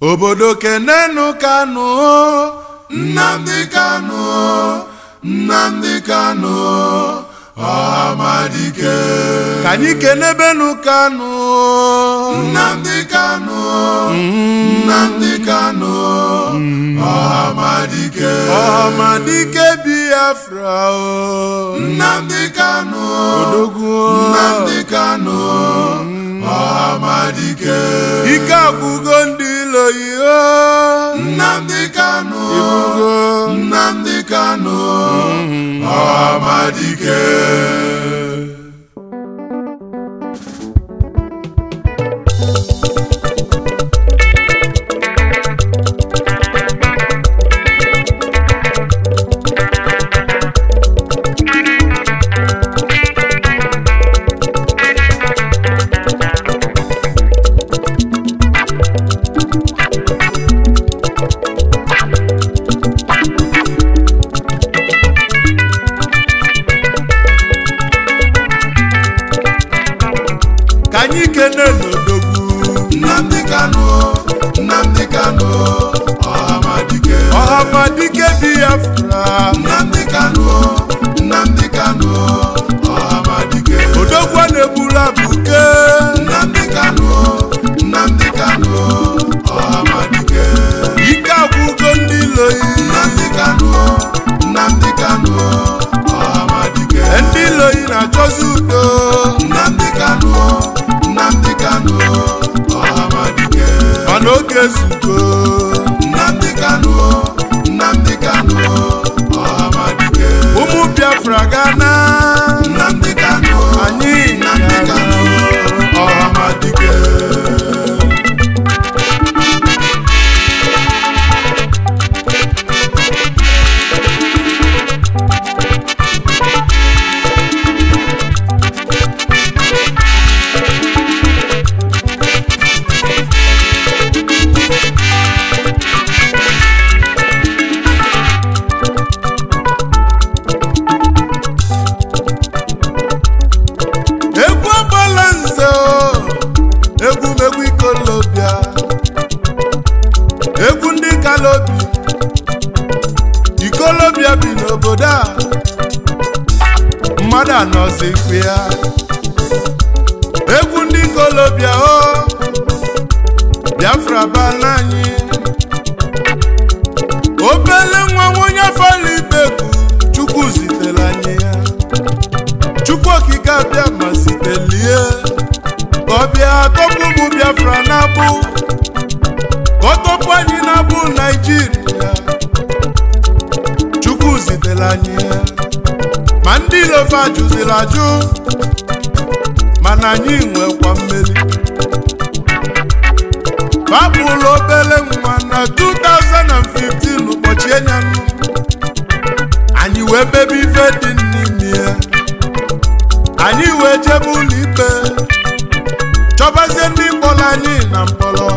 Obodo kenenu Kanu, Nnamdi Kanu, Nnamdi Kanu, Ọhamadike. Ka anyị kenebenu Kanu, Nnamdi Kanu, Nnamdi Kanu, Ọhamadike. Ọhamadike Biafra o. Nnamdi Kanu, Odogwu. Nnamdi Kanu, Ọhamadike. Ike agwụgo ndị ilo yi o. Nnamdi Kanu, Ibugo. Nnamdi Kanu, Ọhamadike. Ka anyị kene n'Odogwu. Nnamdi Kanu, Nnamdi Kanu, Ọhamadike. Ọhamadike Biafra. Nnamdi Kanu, Nnamdi Kanu, Ọhamadike. Odogwu a na-egburu abụke. Nnamdi Kanu, Nnamdi Kanu, Ọhamadike. Ike agwụgo ndị ilo yi. Nnamdi Kanu, Nnamdi Kanu, Ọhamadike. Ndị ilo yi na-achọzi udo. Nnamdi Kanu, Nnamdi Kanu, Ọhamadike. Mana oge ezugo. Nnamdi Kanu, Nnamdi Kanu, Ọhamadike. Ụmụ Biafra gana. Nnamdi Kanu, anyị Nnamdi Kanu, Ọhamadike. Egwu agbala nze o, egwu megwu ikolobịa, egwu ndị kalobi, ikolobịa bi n'obodo a, mmadụ anọzikwa ya. Egwu ndị ikolobịa o, Biafra bala anyị. Obele nwa nwonye afọla ibeku, Chukwu zitere anyị ya. Chukwu okike abịa ma zitelie ka ọ bịa tọpụ ụmụ Biafra n'agbụ, ka ọ tọpụ anyị n'agbụ Naịjirịa. Chukwu zitere anyị ya, ma ndị ilofe jụziri ajụ, mana anyị nwekwa mmeri. Fapụlụ obele nwa na 2015 ụbọchị enyanụ, anyị wee bebe ife dị n'ime ya. Anyị wee jebe ụlọ ikpe, chọbazie ndị mkpọrọ anyị na mkpọrọ,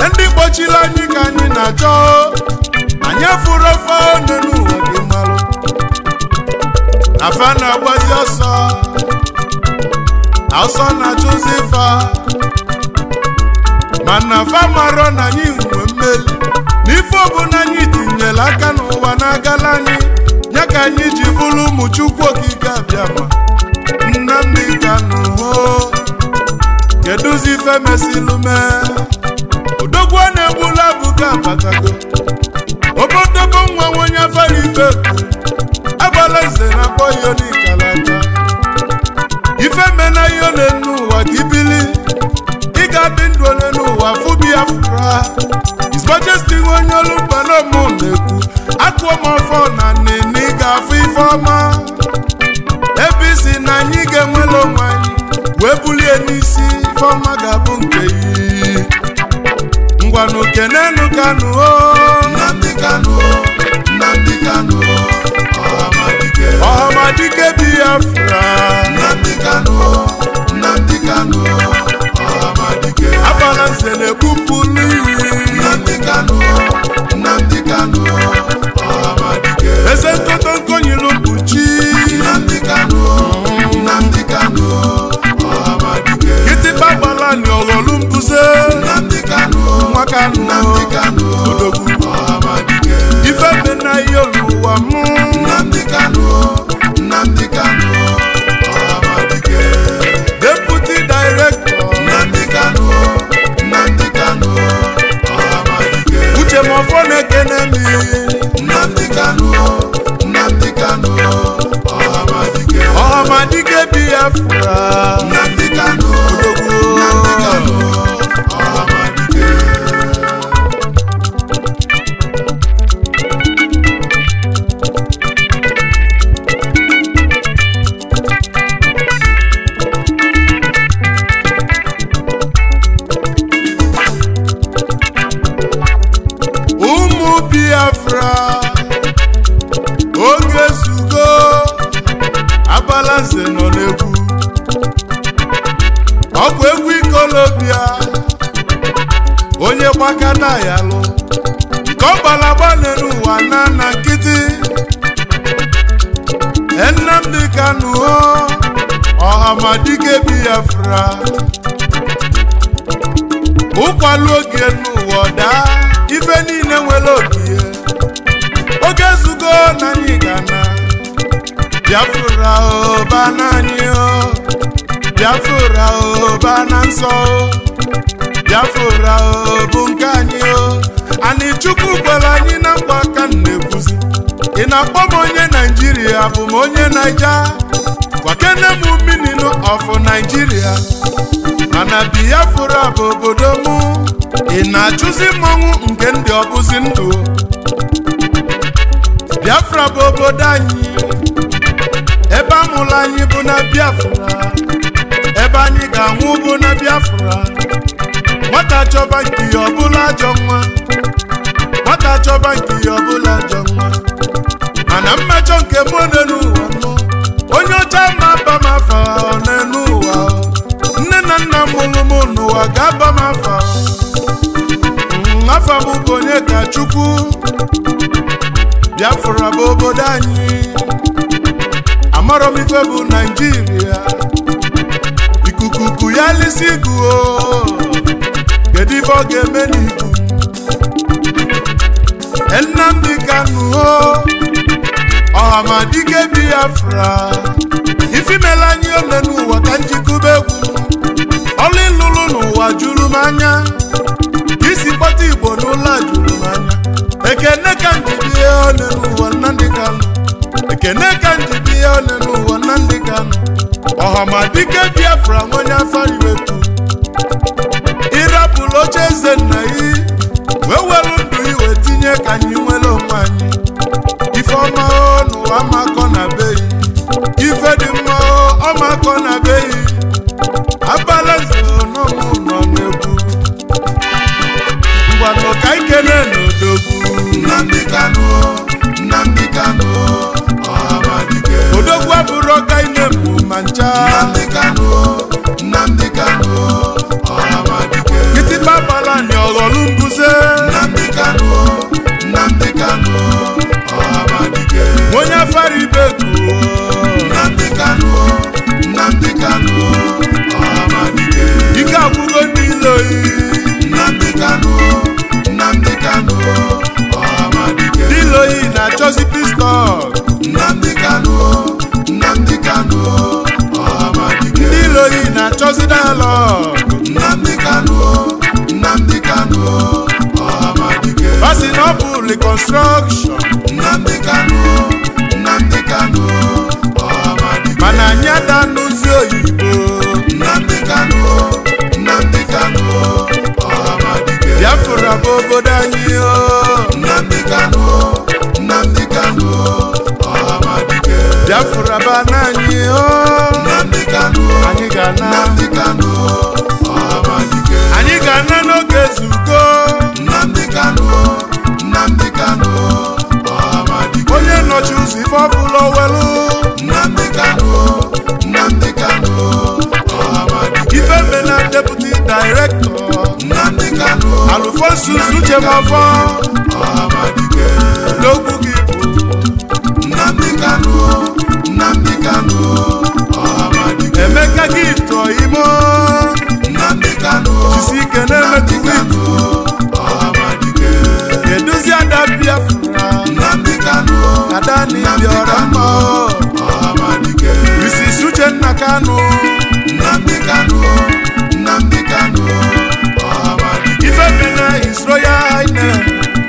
ndị kpọchiri anyị ka anyị na-achọ. Anyị afụrụ ofe one n'ụwa gị malụ na fa na-agbazi ọsọ, na ọsọ na-achụzi fa, mana fa marọ na anyị nwe mmeri. N'ife ọbụla anyị tinyere aka n'ụwa na-agala anyị, ya ka anyị ji bụrụ ụmụ Chukwu okike abịama. Nnamdi Kanu ho, kedụzi ife mesilu mee? Odogwu a na-egbulu abụka abatago. Obodobo nwa onye afara ibe agbala nze na akpọ ya n'ikalaka. Ife mena ihe na-enu ụwa ka ibili, ị ga-adị ndụ ole n'ụwa fụ Biafra. His Majesty onye olu mba n'ọmụ na-ekwu, akụọ m ọfọ na nene ị ga-afụ ife ọma. Ebe isi na anyị ga-enwere onwe anyị wee bulie n'isi, ifeọma ga-abụ nke yi. Ngwanụ kenenu Kanu o. Nnamdi Kanu, Nnamdi Kanu, Ọhamadike. Ọhamadike Biafra. Nnamdi Kanu, Nnamdi Kanu, Ọhamadike. Agbala nze na-egbupụlụ iyi. Nnamdi Kanu, Nnamdi Kanu, Ọhamadike. Eze nkoto nkonyilu mkpuchi. Nnamdi Kanu, Nnamdi Kanu, Ọhamadike. Kịtịkpa gbala ni ọghọlụ mbuze. Nnamdi Kanu, nwa Kanu. Nnamdi Kanu odogwu Ọhamadike ife me na ihe n'ụwa mụ Nnamdi Kanu Nnamdi Kanu Ọhamadike Deputy Director Nnamdi Kanu Nnamdi Kanu Ọhamadike Uche Mọfọ na-ekene mi Nnamdi Kanu Nnamdi Kanu Ọhamadike Ọhamadike Biafra Nnamdi Kanu odogwu Nnamdi Kanu Ọhamadike. Ụmụ Biafra oge zugo Abalanze nọ n'egwu ọ bụ egwu ikolobịa onye gbakata ya lụ nke ọ gbara n'ụwa na na nkịtị Nnamdi Kanu Ọhamadike Biafra ụkwalụ oge n'ụwa daa ife niile nwere oge oge zugo na anyị ga-ana Biafra ọba n'anyị o Biafra ọba na nsọ o Biafra bụ nke anyị o anyị Chukwu kwere anyị na nkwa aka m na-ekwuzi ị na-akpọ m onye Naijiria bụ m onye Naija gwakene m meaning of Nigeria mana Biafra bụ obodo mụ ị na-achụzi mmọnwụ nke ndị ọbụzi ndụ Biafra bụ obodo anyị ebe amụrụ anyị bụ na Biafra ebe anyị ga-anwụ bụ na Biafra nwata chọba nke ya ọbụla ajọ nwa nwata chọba nke ya ọbụla ajọ nwa mana mmejọ nke mụ n'ụwa mụ onye ọcha ma aba m afa n'elu ụwa nne na nna mụrụ m n'ụwa ga-aba m afa afa m bụ onye ka Chukwu Biafra bụ obodo anyị amarọ m ife bụ Naijiria ikuku ya lisi iguo kedu ife ọ ga-eme n'iku Nnamdi Kanu Ọhamadike Biafra ifimela anyị ole n'ụwa ka njikọba egwu ọlụ ịlụlụ n'ụwa juru m anya isi kpọta Igbo n'ụlọ a juru m anya ekene ka njibi ya ole n'ụwa Nnamdi Kanu ekene ka njibi ya ole n'ụwa Nnamdi Kanu Ọhamadike Biafra onye afọ iwepụ ịrapụrụ oche eze nna yi wee were ndụ iwe tinye ka anyị nwere onwe anyị ife ọma n'ụwa makọ na be yi ife dị mma ọmakọ na be yi Abalanze n'ụmụ nọ n'egwu ngwanụ ka ikene n'odogwu Nnamdi Kanu Nnamdi Kanu Ọhamadike odogwu abụrụ ọka ine mbụ ma ncha Nnamdi Kanu Nnamdi Kanu Ọhamadike kịtịkpa gbalani ọghọlụ mbuze Nnamdi Kanu Nnamdi Kanu Ọhamadike onye afara ibe kwuo Nnamdi Kanu Nnamdi Kanu Ọhamadike ike agwụgo ndị iloyi Nnamdi Kanu Nnamdi Kanu Ọhamadike ndị iloyi na-achọzi pistọl Nnamdi Kanu Nnamdi Kanu Ọhamadike ndị iloyi na-achọzi dialọg Nnamdi Kanu Nnamdi Kanu Ọhamadike basi na ọ bụ reconstruction Nnamdi Kanu Nnamdi Kanu Ọhamadike mana anyị adanụzi oyibo Nnamdi Kanu Nnamdi Kanu Ọhamadike Biafra bụ obodo anyị o Nnamdi Kanu Nnamdi Kanu Ọhamadike Biafra bụ ana anyị o Nnamdi Kanu anyị ga-ana Nnamdi Kanu Ọhamadike anyị ga-ana n'oge zugo Nnamdi Kanu Nnamdi Kanu Ọhamadike onye nọchi ụzọ ife ọbụla welu Nnamdi Kanu Nnamdi Kanu Ọhamadike ife mena deputy director Nnamdi Kanu Alphonsus Uchemofo Ọhamadike n'okwu gị bụ Nnamdi Kanu Nnamdi Kanu Ọhamadike Emeka Gift Oyimo Nnamdi Kanu jisi ike na-emetụ Nnamdi Kanu Ọhamadike Ada n'Ibiọra mma. Ọhamadike. Mrs. Uchenna Kanu. Nnamdi Kanu, Nnamdi Kanu, Ọhamadike. Ifemena His Royal Highness.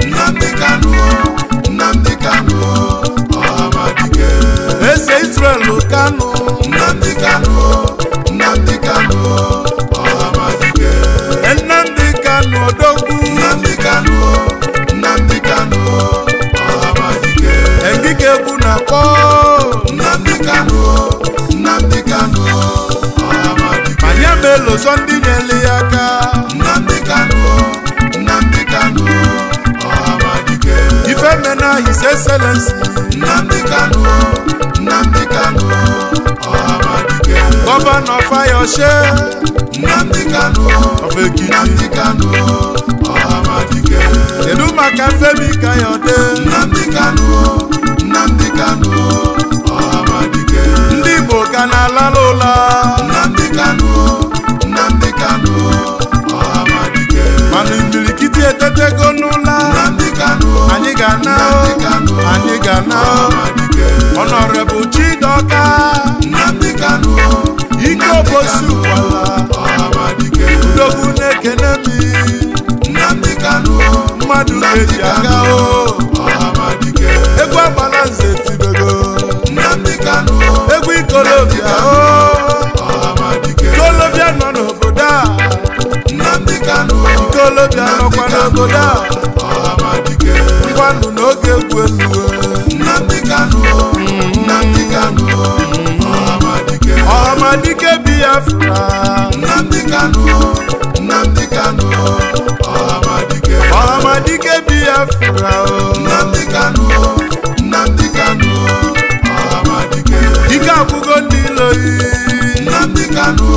Nnamdi Kanu, Nnamdi Kanu, Ọhamadike. Eze Israel Kanu. Nnamdi Kanu, Nnamdi Kanu, Ọhamadike. Nnamdi Kanu Odogwu. Nnamdi Kanu, Nnamdi Kanu, Ọhamadike. Engike egwu na-akpọ. Nnamdi Kanu, Nnamdi Kanu, Ọhamadike. Anyị emelozọ ndị nyere ya aka. Nnamdi Kanu, Nnamdi Kanu, Ọhamadike. Ifemena His Excellency. Nnamdi Kanu, Nnamdi Kanu, Ọhamadike. Gọvanọ Fayose Nnamdi Kanu, of Ekiti. Nnamdi Kanu, Ọhamadike. Kedu maka Femi Kayode? Nnamdi Kanu, Nnamdi Kanu, Ọhamadike. Ndị Igbo ka na-alala ụla. Nnamdi Kanu, Nnamdi Kanu, Ọhamadike. Mana imirikiti etetego n'ụla. Nnamdi Kanu, Anyị ga-ana Nnamdi Kanu, anyị ga-ana. Ọhamadike. Honorable Chidoka. Nnamdi Kanu, Ike Obosi Ụkwala. Ọhamadike. Odogwu na-ekene mi. Nnamdi Kanu, Mmadụ ga-eji aga o. Ọhamadike. Egwu agbala nze tibego. Nnamdi Kanu, Egwu ikolobịa o. Ọhamadike. Ikolobịa nọ n'obodo a. Nnamdi Kanu, Ikolobịa nọkwa n'obodo a. Ọhamadike. Ngwanụ n'oge egwu eluwe. Nnamdi Kanu, Nnamdi Kanu, Ọhamadike. Ọhamadike Biafra. Nnamdi Kanu, Nnamdi Kanu, Ọhamadike. Ọhamadike Biafra o. Nnamdi Kanu, Nnamdi Kanu, Ọhamadike. Ike agwụgo ndị iloyi. Nnamdi Kanu,